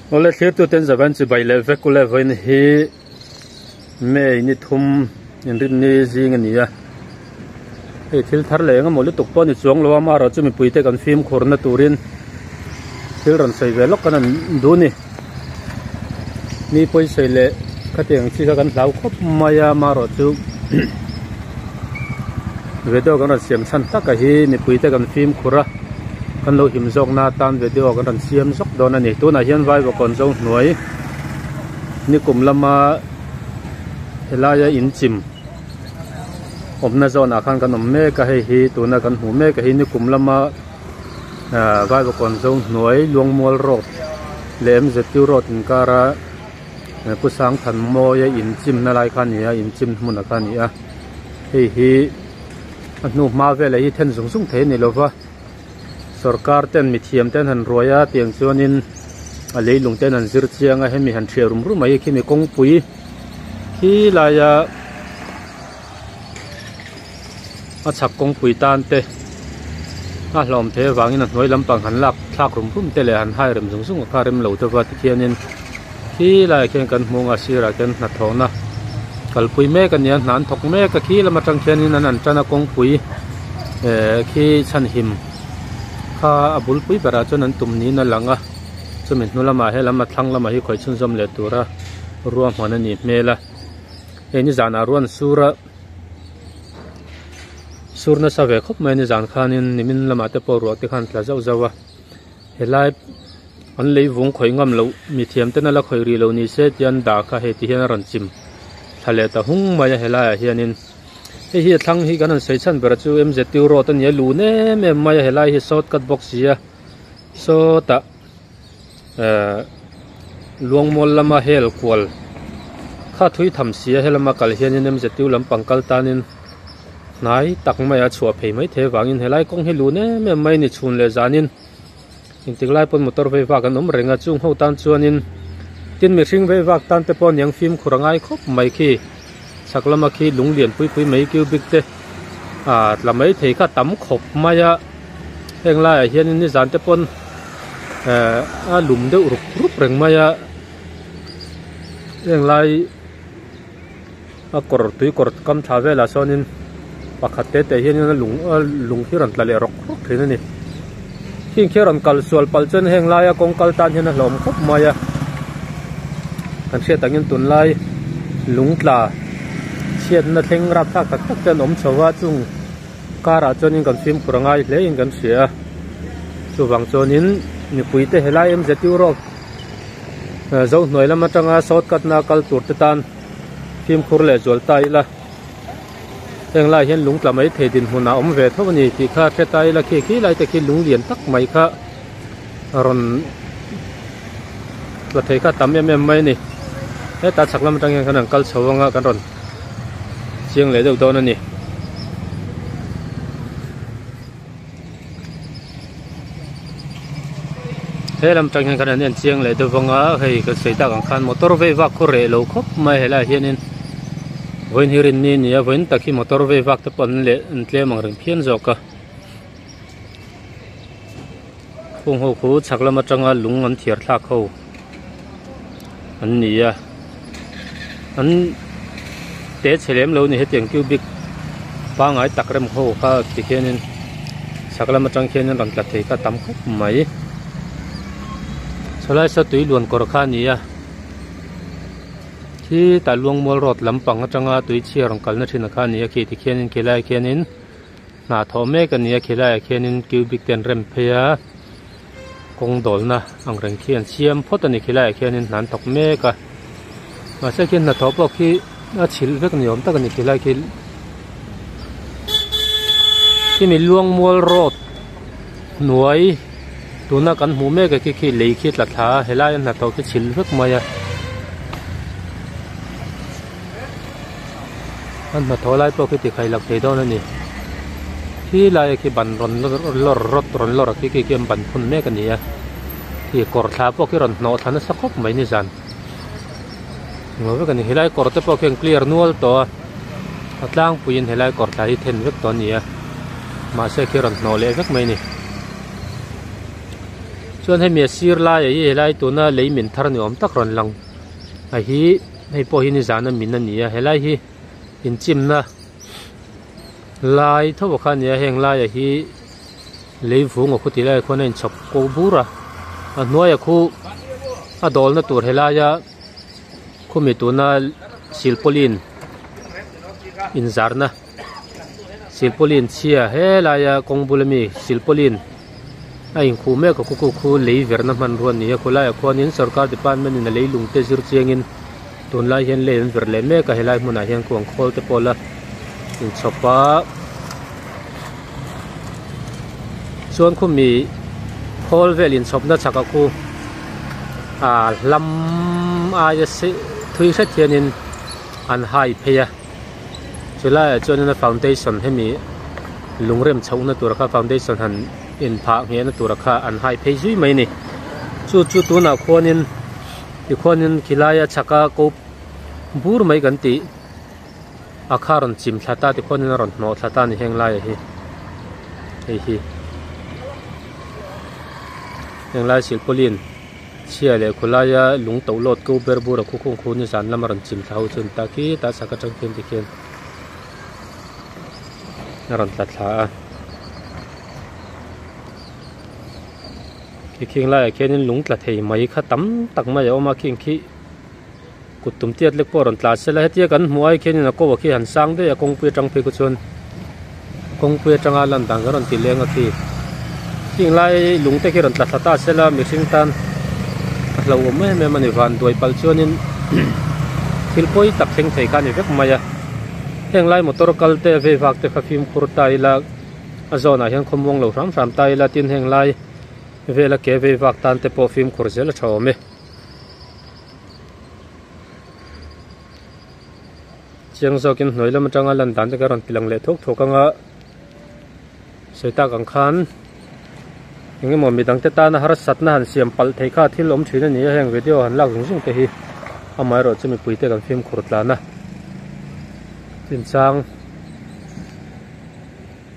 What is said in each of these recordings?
Awle thlirtuten zavan chibai leh vek ule vawiin hi May ni thum inrinni zing a ni a, hei thil thar leh engemaw lutuk pawh a ni chuang lo a, amaherawh chu mipuite kan fimkhurna turin thil rawn sawi ve lawk kan han duh a ni. Mi pawisawi leh khatiang chi kha kan hlau khawp mai a, amaherawh chu video kan rawn siam chhan tak a hi mipuite kan fimkhur a, kan lo him zawk na atan video kan rawn siam zawk dawn a ni. Tunah hian Vaivakawn zo hnuai nikum lama helaia inchim awmna zawnah khan kan awm mek a, hei hi tuna kan hmuh mek a hi nikum lama. Ahh Vaivakawn zo hnuai Luangmual road leh MZU road inkara Pu Sangthanmawia inchimna lai kha a ni a inchim hmun a kha a ni a hei hi a hnu hma velah hi then zung zung thei a ni lova sorkar ten mithiam ten han ruai a tiang chuanin a leilung ten an zir chiang a hemi han thiah rum rum mai hi khimi kawngpui khi laia a chhak kawngpui tan te a hlawm thei avangin a hnuai lampang han lak thlak rum rum te leh han hai rem zung zung a kha rem lo deuh a tikhianin khi laiah khian kan hmu ang a sirah khian hnathawhna kalpui mek a ni a hna an thawk mek a khi lam atang khianin an han tan a kawngpui eh khi chhanhim kha a bulpui berah chuan an tum niin a lang a chumi hnu lamah helam a thlang lamah hi khawih chhunzawm leh tura ruahman a nih hmel a. Hei nizanah ruan sur a sur nasa ve khawp mai a nizan khanin nimin lamah te pawh ruah te khan tla zauh zauh a helai an lei vung khawih ngam loh mithiam ten a la khawih rih loh ni se tih an dah kha hei ti hian a rawn chim thla leh ta hung mai a helaiah hianin hei hi a thlang hi kan han sawi chhan ber chu M_Z_U road a ni a lun em em mai a helai hi shortcut bawk si a sawtah. Ehh Luangmual lama hel kual kha thui tham si a helama kal hianin MZU lampang kal tanin hnai tak mai a chhuah phei maithei avangin helai kawng hi lun em em mai a ni chhun leh zanin engtik lai pawn motor vei vak an awm reng a chung ho tan chuanin tin mihring vei vak tan te pawh aniang fimkhur a ngai khawp mai khi chhak lama khi lung lian pui pui mai cubic te ah tla maithei kha tam khawp mai a. Heng laiah hianin nizan te pawn ehh a lum deuh rup rup reng mai a heng lai a kawr tui kawr kam tha velah sawnin pakhat te te hianin a lung a lung hi a rawn tla leh rawk rawk thin a ni khing khi a rawn kal sual palh chuan heng laia kawng kal tan hian a hlawm khawp mai a kan hriat angin tunlai lung tla chhiatna thleng rapthlak tak tak te an awm chho a chung. Car ah chuanin kan fimkhur a ngai hle in kan hria a chuvang chuanin mipui te helai MZU road zo hnuai lam atanga shortcut na kal tur te tan fimkhur leh zual ta ila heng lai hian lung tla mai thei dinhmun a awm ve tho a ni tih kha hre ta ila khi khi lai te khi lung lian tak mai kha rawn tla thei kha tam em em mai a ni heta chhak lam atang hian kan rawn kal chho anga kan rawn chiang leh deuh dawn a ni. He lam tang hian kan han en chiang leh deuh vang a hei kan sawi tak ang khan motor vei vak khaw reh lo khawp mai helaiah hianin vawiin hi rinni a ni a vawiin tak hi motor vei vak te pawh an leh an tlem ang reng phian zawk a. Khung ho khu chhak lam atanga lung an thiar thlak ho an ni a an te chhe lem lo a ni hetiang cubic pangai tak rem ho kha ti khianin chhak lam atang khianin rawn tla thei kha a tam khawp mai chulai saw tui luan kawr kha a ni a khi tah luangmual road lampang atanga tui chhia rawn kalna thin kha a ni a khi tikhianin khilaiah khianin. Hna thawh mek a ni a khilaiah khianin cubic te an rem phei a kawng dawlna ang reng khi an siam phawt a ni khilaiah khianin hna an thawk mek a mahse khi hnathawh pawh khi a chhilh vek ni awm tak a ni khilai khi khimi luangmual road hnuai tuna kan hmuh mek a khi khi lei khi tla thla a helai a hnathawh khi chhilh vek mai a. An hnathawh lai pawh khi ti khaih lak thei dawn a ni khi lai khi ban rawn lawr rawt rawn lawr khi khi an ban phun mek a ni a khi kawr thla pawh khi rawn hnawh thla nasa khawp mai nizan englo vek a ni helai kawr te pawh khi an clear nual tawh a a tlangpuiin helai kawr thla hi then vek tawh a ni a mahse khi rawn hnawh leh vek mai a ni. Chuan hemi a sir laiah hi helai tuna lei min thar ni awm tak rawn lang a hi hei pawh hi nizan a min a ni a helai hi inchimna lai tho a kha a ni a heng laiah hi lei vung a khu tih laiah khuan a inchhawp ko bur a a hnuaiah khu a dawlna tur helaia khumi tuna silpauline inzarna silpauline chhia helaia kawng bula mi silpauline a inkhuh mek a khu khu khu lei verna hmanrua a ni a khawlaiah khuanin sorkar department in a leilung te zir chiangin tunlai hian lei an ver leh mek a helai hmunah hian khuang khawl te pawh la inchhawp a chuan khumi khawl vel inchhawpna chhakah khu ah hlam aia sei thui hret hianin an hai phei a chulaiah chuanin a foundation hemi lungrem chhohna tur kha foundation han inphah nghehna tura kha an hai phei zui mai a ni chu chu tunah khuanin tikhuanin khilaia chhaka ko bur mai kan tih a kha rawn chim thla ta tikhuanin a rawn hnawh thla ta a ni heng laiah hi hei hi heng lai silpauline chhia leh khawlaia lung to lawt ko ber bur a khu khung khu nizan lama rawn chim thla ho chu an ta khi ta chhak atang khian tikhian a rawn tla thla a khi khing laiah khianin lung tla thei mai kha tam tak mai a awm a khing khi kut tum tiat lek pawh a rawn tla sela hetia kan hmuh ai khianin a ko ah khi han sang daih a kawngpui atang phei kha chuan kawngpui atanga lan dan kan rawn ti leng a khi khing lai lung te khi rawn tla thla ta sela mihring tan a hlauhawm em em a ni van duai palh chuanin thil pawi tak thleng thei kha a ni vek mai a heng lai motor kal te vei vak te kha fimkhur ta ila a zawnah hian khawmuang lo hram hram ta ila tin heng lai vela ke vei vak tan te pawh fimkhur zel a tha awm e. Chiang zawkin hnuai lam atanga lan dan te ka rawn ti lang leh thuk thuk anga sawi tak ang khan eng emaw midang te tana harsatna han siam palh thei kha thil awm thin a ni a heng video han lak zung zung te hi amaherawh chu mipui te kan fimkhur tlan a chinchang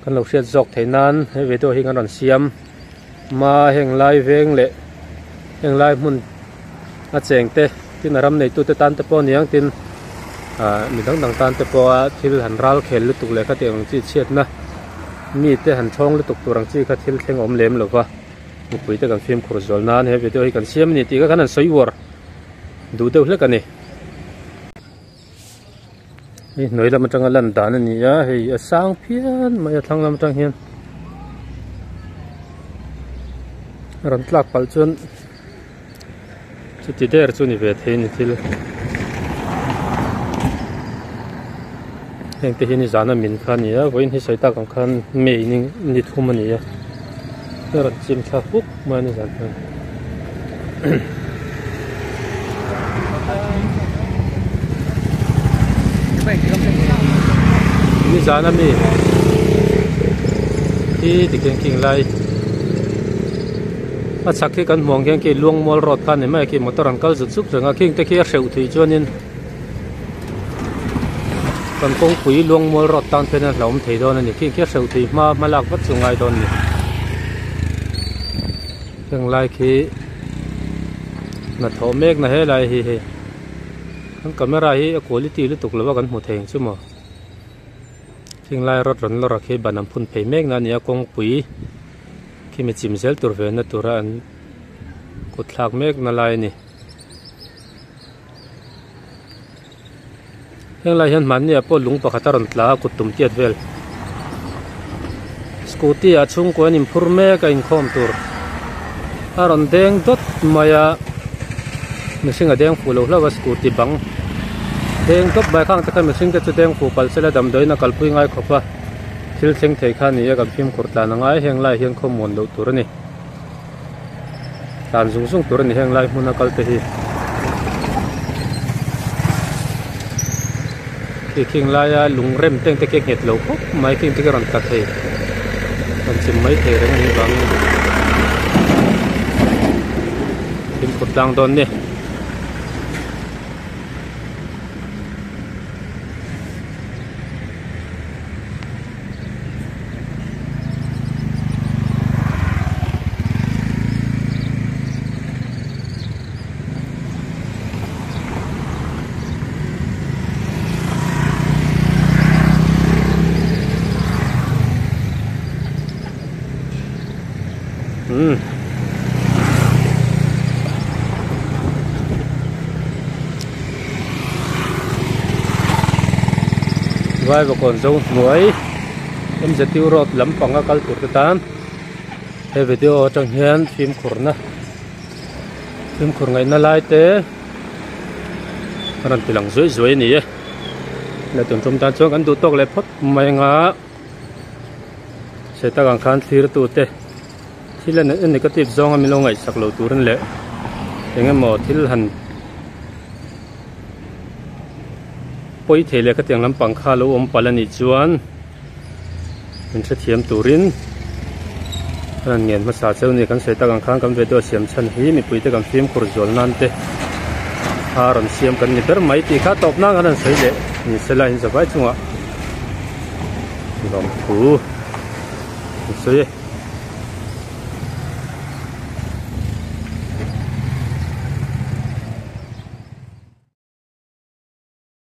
kan lo hriat zawk theih nan he video hi kan rawn siam ma heng lai veng leh heng lai hmun a cheng te tin a ram neitu te tan te pawh aniang tin ah mi dang dang tan te pawh a thil han ral khel lutuk leh khatiang ang chi chhiatna mi te han thawng lutuk tur ang chi kha thil thleng awm lem lova mipui te kan fimkhur zual nan he video hi kan siam a ni tih kha kan han sawi uar duh deuh hlek a ni. Hei hnuai lam atanga lan dan a ni a hei a sang phian mai a thlang lam atang hian a rawn tlak palh chuan chuti der chu ni ve thei a ni thil heng te hi nizan a min kha a ni a vawiin hi sawi tak ang khan may ni thum a ni a a rawn chim thla huk mai a nizan khan. Nizan a mi hi tikhian khing lai a chhak hi kan hmuh ang khian khi Luangmual road kha a ni mai a khi motor an kal zut zut reng a khing te khi a hreuh thui chuanin kan kawngpui Luangmual road tan khian a hlauhawm thei dawn a ni khing khi a hreuh thui hma hma lak vat chu ngai dawn a ni. Heng lai khi hnathawh mek na helai hi hei kan camera hi a quality lutuk lo a kan hmu thei ang chu maw khing lai rod rawn lawr a khi ban an phun phei mek na a ni a kawngpui khi mi chim zel tur ve na tura an kut thlak mek na lai a ni heng lai hian hmanni ah pawh lung pakhat a rawn tla a kut tum tiat vel scooty ah chhungkua an inphur mek a inkhawm tur a rawn deng dawt mai a mihring a deng fuh lo hlauh a scooty bang deng dawt mai khang te khan mihring te chu deng fuh palh sela damdawiin a kalpui ngai khawp a thil thleng thei kha a ni a kan fimkhur tlan a ngai heng lai hian khawmuan loh tur a ni. Tlan zung zung tur a ni heng lai hmuna kal te hi khi khing laia lung rem te ang te khi a nghet lo khawp mai khing te khi a rawn tla thei rawn chim mai thei reng a nih vangin fimkhur tlang dawn ni. Vaivakawn zo hnuai MZU road lampanga kal tur te tan he video atang hian fimkhurna fimkhur ngaihna lai te a rawn ti lang zuai zuai a ni e le tun tum tan chuan kan duh tawk leh phawt mai anga se tak ang khan thlir tu te thil a negative zawnga min lo ngaihsak lo turin leh eng emaw thil han pawi thei leh khatiang lampang kha lo awm palh a nih chuan min hrethiam turin a rawn ngen hmasa cheu a ni. Kan sawi tak ang khan kan video siam chhan hi mipui te kan fimkhur zual nan te a rawn siam kan ni ber mai tih kha tawp nan kan rawn sawi leh ni sela in zavai chungah lawmthu an sawi e.